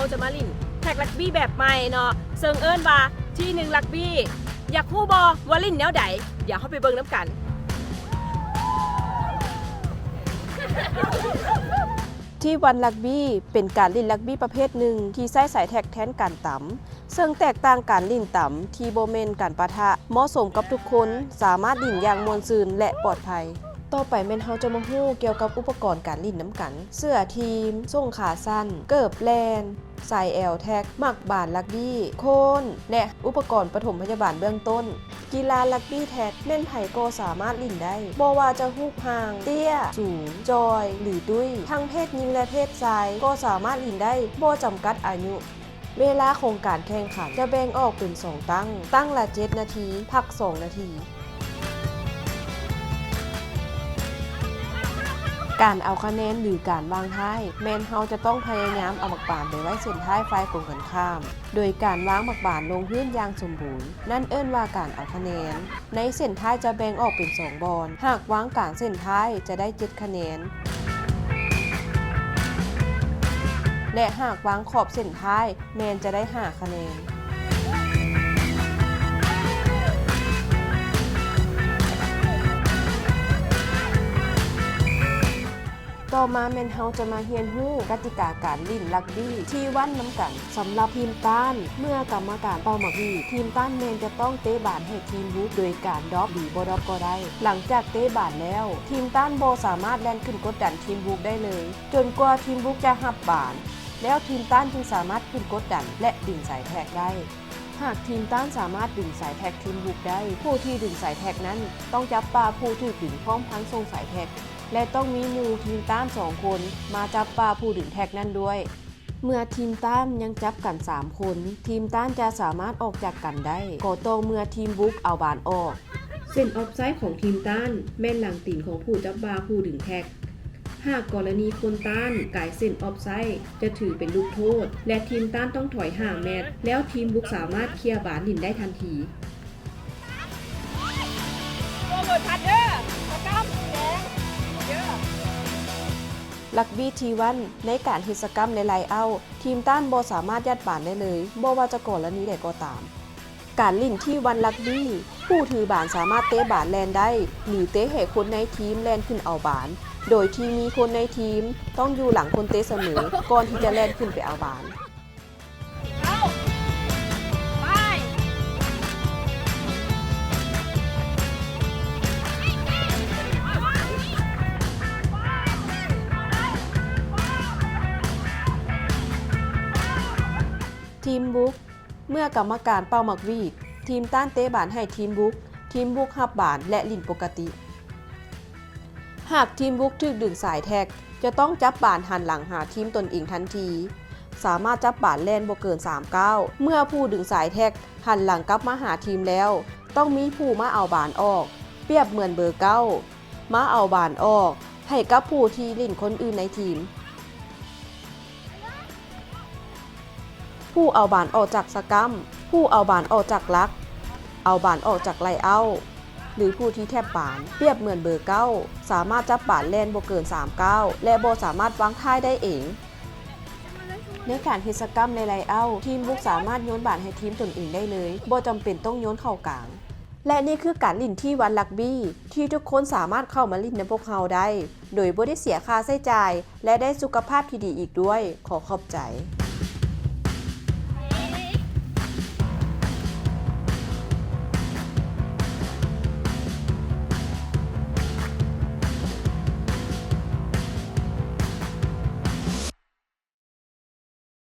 ເຮົາຈະມາຫຼິ້ນແທັກລັກບີ້ແບບໃໝ່ເນາະ ເຊິ່ງເອີ້ນວ່າທີໜຶ່ງລັກບີ້. ຢາກຮູ້ບໍ່ວ່າຫຼິ້ນແນວໃດ? ດຽວເຮົາໄປເບິ່ງນຳກັນ. ທີວັນລັກບີ້ເປັນການຫຼິ້ນລັກບີ້ປະເພດໜຶ່ງທີ່ໃຊ້ສາຍແທັກແທນການຕຳ, ເຊິ່ງແຕກຕ່າງການຫຼິ້ນຕຳທີ່ບໍ່ແມ່ນການປະທະ, ເໝາະສົມກັບທຸກຄົນ, ສາມາດຫຼິ້ນຢ່າງມ່ວນຊື່ນ ແລະ ປອດໄພ. ຕໍ່ໄປແມ່ນເຮົາຈະມາຮູ້ກ່ຽວກັບອຸປະກອນການຫຼິ້ນນຳກັນ, ເສື້ອທີມ, ສົ້ງຂາສັ້ນ, ເກີບແລ່ນ, ສາຍແອວແທັກ, ໝາກບານລັກບີ້, ໂຄນ ແລະ ອຸປະກອນປະຖົມພະຍາບານເບື້ອງຕົ້ນ. ກິລາລັກບີ້ແທັກແມ່ນໃຜກໍສາມາດຫຼິ້ນໄດ້, ບໍ່ວ່າຈະຮູບຮ່າງເຕ້ຍ, ສູງ, ຈ່ອຍ ຫຼື ຕຸ້ຍ. ທັງເພດຍິງ ແລະ ເພດຊາຍກໍສາມາດຫຼິ້ນໄດ້, ບໍ່ຈຳກັດອາຍຸ. ເວລາຂອງການແຂ່ງຂັນຈະແບ່ງອອກເປັນສອງຕັ້ງ, ຕັ້ງລະເຈັດນາທີ, ພັກສອງນາທີ. ການເອົາຄະແນນ ຫຼື ການວາງທ້າຍ ແມ່ນເຮົາຈະຕ້ອງພະຍາຍາມເອົາໝາກບານໄປໄວ້ເສັ້ນທ້າຍຝ່າຍກົງກັນຂ້າມ ໂດຍການວາງໝາກບານລົງພື້ນຢ່າງສົມບູນ, ນັ້ນເອີ້ນວ່າການເອົາຄະແນນ. ໃນເສັ້ນທ້າຍຈະແບ່ງອອກເປັນສອງບ່ອນ, ຫາກວາງກາງເສັ້ນທ້າຍຈະໄດ້ເຈັດຄະແນນ ແລະ ຫາກວາງຂອບເສັ້ນທ້າຍແມ່ນຈະໄດ້ຫ້າຄະແນນ. ຕໍ່ມາແມ່ນເຮົາຈະມາຮຽນຮູ້ກະຕິກາການຫຼິ້ນລັກບີ້ທີວັນນຳກັນ. ສຳລັບທີມຕ້ານ, ເມື່ອກຳມະການເປົ່າໝາກຫວີດ, ທີມຕ້ານແມ່ນຈະຕ້ອງເຕະບານໃຫ້ທີມບຸກໂດຍການດຣອບ ຫຼື ບໍ່ດຣອບກໍໄດ້. ຫຼັງຈາກເຕະບານແລ້ວ, ທີມຕ້ານບໍ່ສາມາດແລ່ນຂຶ້ນກົດດັນທີມບຸກໄດ້ເລີຍ, ຈົນກວ່າທີມບຸກຈະຮັບບານ, ແລ້ວທີມຕ້ານຈຶ່ງສາມາດຂຶ້ນກົດດັນ ແລະ ດຶງສາຍແທັກໄດ້. ຫາກທີມຕ້ານສາມາດດຶງສາຍແທັກທີມບຸກໄດ້, ຜູ້ທີ່ດຶງສາຍແທັກນັ້ນຕ້ອງຈັບປາຜູ້ຖືກດຶງພ້ອມທັງສົ່ງສາຍແທັກ ແລະ ຕ້ອງມີໝູ່ທີມຕ້ານສອງຄົນມາຈັບປາຜູ້ດຶງແທັກນັ້ນດ້ວຍ. ເມື່ອທີມຕ້ານຍັງຈັບກັນສາມຄົນ, ທີມຕ້ານຈະສາມາດອອກຈາກກັນໄດ້ ກໍຕໍ່ເມື່ອທີມບຸກເອົາບານອອກ. ເສັ້ນອອບໄຊຂອງທີມຕ້ານແມ່ນຫຼັງຕີນຂອງຜູ້ຈັບປາຜູ້ດຶງແທັກ. ຫາກກໍລະນີຄົນຕ້ານກາຍເສັ້ນອອບໄຊ ຈະຖືເປັນລູກໂທດ ແລະ ທີມຕ້ານຕ້ອງຖອຍຫ້າແມັດ, ແລ້ວທີມບຸກສາມາດເຄຍບານຫຼິ້ນໄດ້ທັນທີ. ລັກບີ້ທີວັນ ໃນການເຮັດສະກຳ ແລະ ໄລເອົາ, ທີມຕ້ານບໍ່ສາມາດຍັດບານໄດ້ເລີຍ, ບໍ່ວ່າຈະກໍລະນີໃດກໍຕາມ. ການຫຼິ້ນທີວັນລັກບີ້, ຜູ້ຖືບານສາມາດເຕະບານແລ່ນໄດ້ ຫຼື ເຕະໃຫ້ຄົນໃນທີມແລ່ນຂຶ້ນເອົາບານ, ໂດຍທີ່ມີຄົນໃນທີມຕ້ອງຢູ່ຫຼັງຄົນເຕະສະເໝີ ກ່ອນທີ່ຈະແລ່ນຂຶ້ນໄປເອົາບານ. ທີມບຸກ, ເມື່ອກຳມະການເປົ່າໝາກຫວີດ, ທີມຕ້ານເຕະບານໃຫ້ທີມບຸກ, ທີມບຸກຮັບບານ ແລະ ຫຼິ້ນປົກກະຕິ. ຫາກທີມບຸກຖືກດຶງສາຍແທັກ, ຈະຕ້ອງຈັບບານຫັນຫຼັງຫາທີມຕົນເອງທັນທີ. ສາມາດຈັບບານແລ່ນບໍ່ເກີນສາມກ້າວ. ເມື່ອຜູ້ດຶງສາຍແທັກຫັນຫຼັງກັບມາຫາທີມແລ້ວ, ຕ້ອງມີຜູ້ມາເອົາບານອອກ, ປຽບເໝືອນເບີເກົ້າ ມາເອົາບານອອກໃຫ້ກັບຜູ້ທີ່ຫຼິ້ນຄົນອື່ນໃນທີມ. ຜູ້ເອົາບານອອກຈາກສະກຳ, ຜູ້ເອົາບານອອກຈາກຫຼັກ, ເອົາບານອອກຈາກໄລເອົາ ຫຼື ຜູ້ທີ່ແທັບບານ, ປຽບເໝືອນເບີເກົ້າ ສາມາດຈັບບານແລ່ນບໍ່ເກີນສາມກ້າວ ແລະ ບໍ່ສາມາດວາງທ້າຍໄດ້ເອງ. ໃນການເຮັດສະກຳ ແລະ ໄລເອົາ, ທີມບຸກສາມາດໂຍນບານໃຫ້ທີມຕົນເອງໄດ້ເລີຍ, ບໍ່ຈຳເປັນຕ້ອງໂຍນເຂົ້າກາງ. ແລະ ນີ້ຄືການຫຼິ້ນທີວັນລັກບີ້ ທີ່ທຸກຄົນສາມາດເຂົ້າມາຫຼິ້ນນຳພວກເຮົາໄດ້ ໂດຍບໍ່ໄດ້ເສຍຄ່າໃຊ້ຈ່າຍ ແລະ ໄດ້ສຸຂະພາບທີ່ດີອີກດ້ວຍ. ຂໍຂອບໃຈ.